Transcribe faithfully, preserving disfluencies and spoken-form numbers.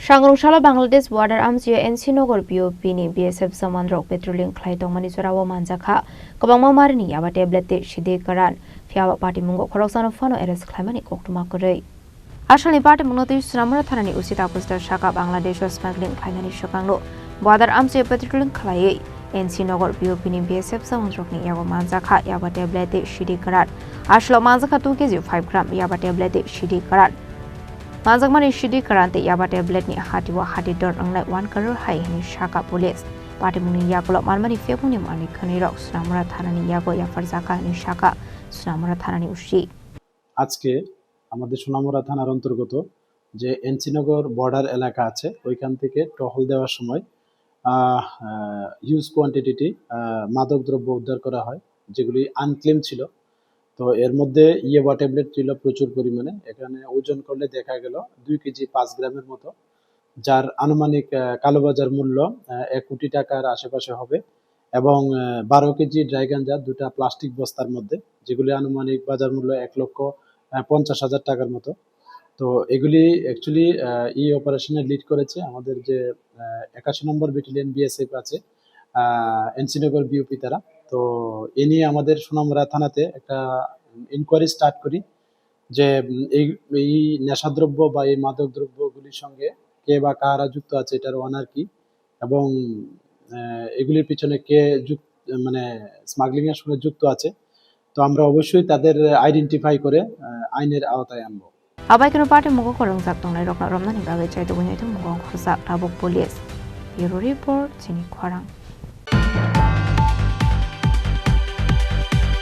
Sangrong salo Bangladesh border amchio N C Nagar P O P ni B S F jawan rok patrolling khlai tongmani jorao manjakha kwbangma marini yaba tablet tei sidi kwran. Phiya ba patimungo khoroksano phano arrest khlaimani koktwma kwrwi. Asalni patimungno twi Sonamura thanani O C Tapus Das saka Bangladesh o smuggling khlainani swkangno border amchio patrolling khlaiwi N C Nagar P O P ni B S F jawan rokni yago manjakha yaba tablet tei sidi kwran. Asalo manjakha two K G five gram yaba tablet tei sidi kwran. Manjakmani sidi kwran tei yaba tablet ni hati o hati dor wngnai one crore hai hwnwi saka police. Patimungni yagulo manmani phiyabungni manwi khwnwi rok Sonamura thanani yago yapharjakha hwnwi saka Sonamura thanani O C. আজকে আমাদের সোনামুড়া থানার অন্তর্গত যে এনসিনগর বর্ডার এলাকা আছে, ওইখান থেকে টহল দেওয়ার সময় আহ, আহ, হিউজ কোয়ান্টিটিটি, আহ, মাদক দ্রব্য উদ্ধার করা হয়, যেগুলি আনক্লেম ছিল। তো এর মধ্যে ইয়াবা ট্যাবলেট ছিল প্রচুর পরিমাণে। এখানে ওজন করলে দেখা গেল দুই কেজি পাঁচ গ্রামের মতো, যার আনুমানিক, আহ, কালোবাজার মূল্য, আহ, এক কোটি টাকার আশেপাশে হবে। এবং, আহ, বারো কেজি ড্রাই গাঞ্জা দুটা প্লাস্টিক বস্তার মধ্যে, যেগুলি আনুমানিক বাজার মূল্য এক লক্ষ, আহ, পঞ্চাশ হাজার টাকার মতো। তো এগুলি অ্যাকচুয়ালি, আহ, এই অপারেশনে লিড করেছে আমাদের যে, আহ, একাশি নম্বর ব্যাটালিয়ন বিএসএফ আছে, আহ, এনসিনগর বিওপি তারা। তো এ নিয়ে আমাদের সোনামুড়া থানাতে একটা ইনকোয়ারি স্টার্ট করি যে, উম, এই, এই নেশাদ্রব্য বা এই মাদক দ্রব্যগুলির সঙ্গে কে বা কারা যুক্ত আছে, এটার ওনার কি, এবং, আহ, এগুলির পিছনে কে যুক্ত, মানে স্মাগলিং এর সঙ্গে যুক্ত আছে। তো আমরা অবশ্যই তাদের আইডেন্টিফাই করে, আহ, আইনের আওতায় আনবো। Abai kheno patimungno khorang jak tongnai rokno romnani bagwi chaitugwi naithok mungkong khorsa tabuk police. Bureau report, chini khorang.